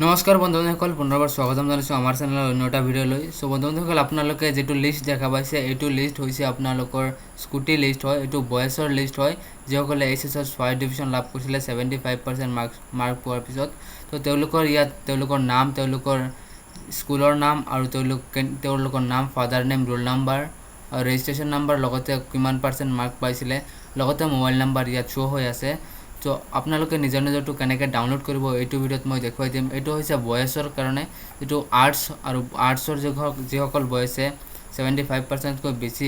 নমস্কাৰ বন্ধু বান্ধৱীসকল, পুনৰবাৰ স্বাগতম জনাইছোঁ আমাৰ চেনেলৰ অন্য এটা ভিডিঅ'লৈ। চ' বন্ধু বান্ধৱীসকল, আপোনালোকে যিটো লিষ্ট দেখা পাইছে, এইটো লিষ্ট হৈছে আপোনালোকৰ স্কুটি লিষ্ট হয়। এইটো বয়জৰ লিষ্ট হয়, যিসকলে এইচ এছত ফাৰ্ষ্ট ডিভিশ্যন লাভ কৰিছিলে 75% মাৰ্ক পোৱাৰ পিছত। ত' তেওঁলোকৰ ইয়াত তেওঁলোকৰ নাম, তেওঁলোকৰ স্কুলৰ নাম আৰু তেওঁলোকৰ নাম, ফাদাৰ নেম, ৰোল নাম্বাৰ আৰু ৰেজিষ্ট্ৰেশ্যন নাম্বাৰ, লগতে কিমান পাৰ্চেণ্ট মাৰ্ক পাইছিলে, লগতে মোবাইল নাম্বাৰ ইয়াত শ্ব' হৈ আছে। ত' আপোনালোকে নিজৰ নিজৰটো কেনেকৈ ডাউনলোড কৰিব, এইটো ভিডিঅ'ত মই দেখুৱাই দিম। এইটো হৈছে বয়জৰ কাৰণে, যিটো আৰ্টছ আৰু আৰ্টছৰ যিসকল বয়জে 75%তকৈ বেছি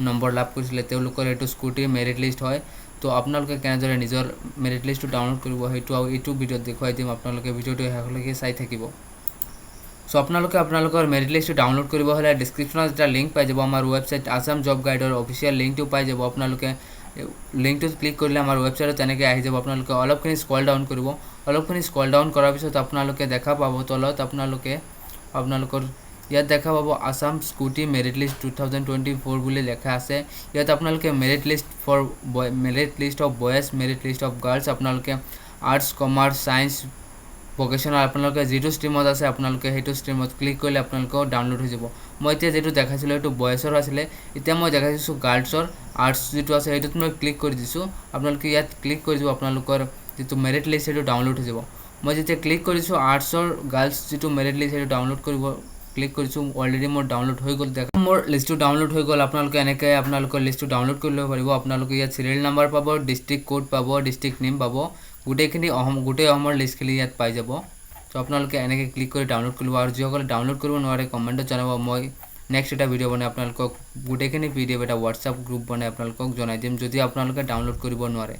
নম্বৰ লাভ কৰিছিলে, তেওঁলোকৰ এইটো স্কুটিৰ মেৰিট লিষ্ট হয়। ত' আপোনালোকে কেনেদৰে নিজৰ মেৰিট লিষ্টটো ডাউনলোড কৰিব, সেইটো আৰু এইটো ভিডিঅ'ত দেখুৱাই দিম। আপোনালোকে ভিডিঅ'টো শেষলৈকে চাই থাকিব। চ' আপোনালোকে আপোনালোকৰ মেৰিট লিষ্টটো ডাউনলোড কৰিব হ'লে ডিছক্ৰিপশ্যনত এটা লিংক পাই যাব। আমাৰ ৱেবছাইট আছাম জব গাইডৰ অফিচিয়েল লিংকটো পাই যাব। আপোনালোকে লিংকটোত ক্লিক কৰিলে আমাৰ ৱেবছাইটত তেনেকৈ আহি যাব। আপোনালোকে অলপখিনি স্ক্ৰল ডাউন কৰিব। অলপখিনি স্ক্ৰল ডাউন কৰাৰ পিছত আপোনালোকে দেখা পাব, তলত আপোনালোকে আপোনালোকৰ ইয়াত দেখা পাব "Assam Scooty Merit List 2024" বুলি লেখা আছে। ইয়াত আপোনালোকে merit list for boy, merit list of boys, merit list of girls, আপোনালোকে আৰ্টছ, কমাৰ্চ, ছায়েন্স, ভকেশ্যনেল, আপোনালোকে যিটো ষ্ট্ৰীমত আছে, আপোনালোকে সেইটো ষ্ট্ৰীমত ক্লিক কৰিলে আপোনালোকেও ডাউনলোড হৈ যাব। মই এতিয়া যিটো দেখাইছিলোঁ, সেইটো বয়জৰ আছিলে। এতিয়া মই দেখাইছোঁ গাৰ্লছৰ। আৰ্টছ যিটো আছে, সেইটোত মই ক্লিক কৰি দিছোঁ। আপোনালোকে ইয়াত ক্লিক কৰি দিব, আপোনালোকৰ যিটো মেৰিট লিষ্ট সেইটো ডাউনলোড হৈ যাব। মই যেতিয়া ক্লিক কৰিছোঁ, আৰ্টছৰ গাৰ্লছ যিটো মেৰিট লিষ্ট সেইটো ডাউনলোড কৰিব ক্লিক কৰিছোঁ, অলৰেডি মোৰ ডাউনলোড হৈ গ'ল। দেখা, মোৰ লিষ্টটো ডাউনলোড হৈ গ'ল। আপোনালোকে এনেকৈ আপোনালোকৰ লিষ্টটো ডাউনলোড কৰি ল'ব পাৰিব। আপোনালোকে ইয়াত চিৰিয়েল নাম্বাৰ পাব, ডিষ্ট্ৰিক্ট কোড পাব, ডিষ্ট্ৰিক্ট নেম পাব, গোটেইখিনি অসম, গোটেই অসমৰ লিষ্টখিনি ইয়াত পাই যাব। ত' আপোনালোকে এনেকৈ ক্লিক কৰি ডাউনলোড কৰিব আৰু যিসকলে ডাউনলোড কৰিব নোৱাৰে, কমেণ্টত জনাব। মই নেক্সট এটা ভিডিঅ' বনাই আপোনালোকক গোটেইখিনি পিডিএফ এটা হোৱাটছআপ গ্ৰুপ বনাই আপোনালোকক জনাই দিম, যদি আপোনালোকে ডাউনলোড কৰিব নোৱাৰে।